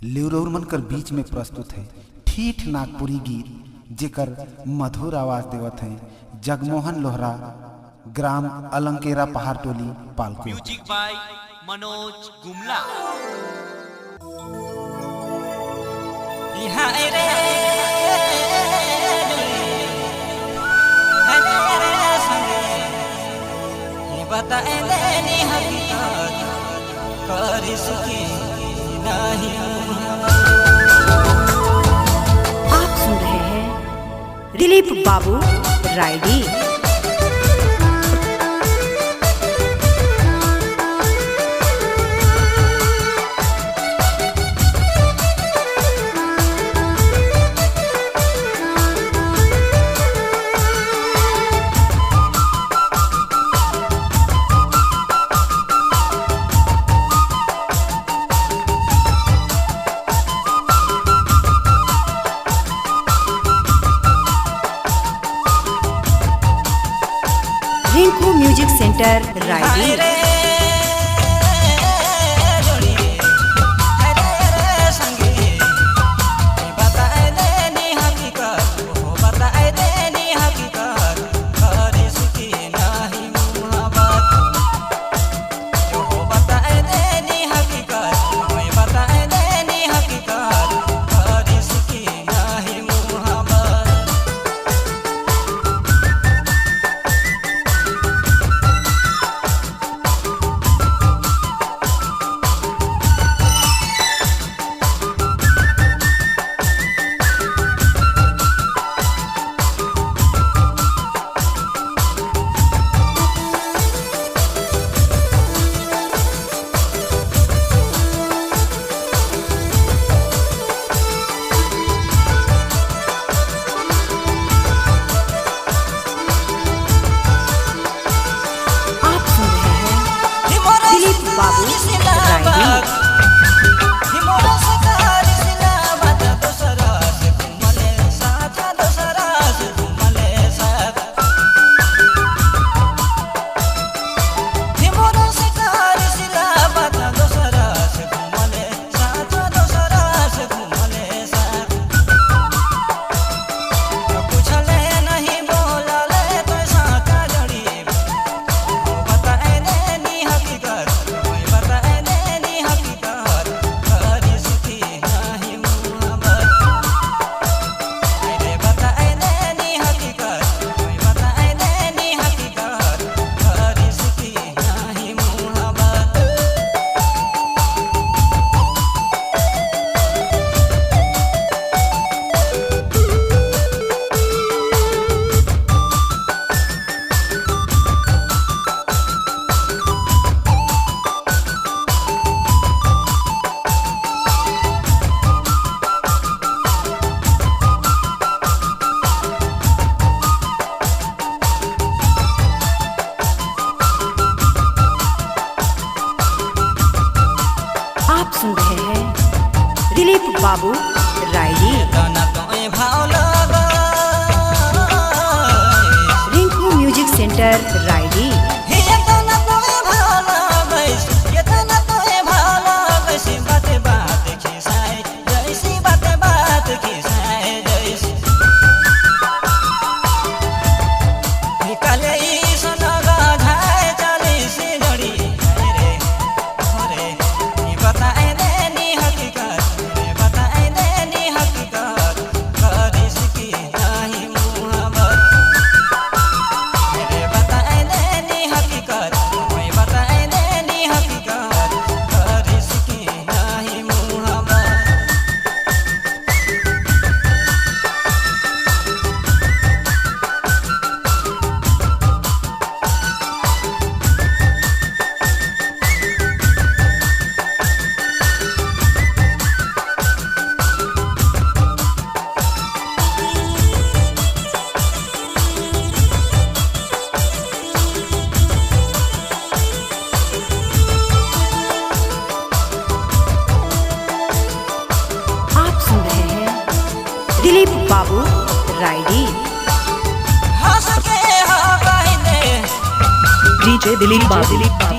लिवरौर मन कर बीच में प्रस्तुत है ठीठ नागपुरी गीत जेकर मधुर आवाज देवत हैं जगमोहन लोहरा, ग्राम अलंकेरा, पहाड़टोली, पालको। Music by Manoj Gumla. आप सुन रहे हैं दिलीप बाबू रायडी। Rinku music centre Raidih. आप सुन रहे हैं दिलीप बाबू रायडी। आप सुन रहे हैं दिलीप बाबू रायडी। Rinku music centre Raidih. आप सुन रहे हैं दिलीप बाबू रायडी। डीजे दिलीप बाबू।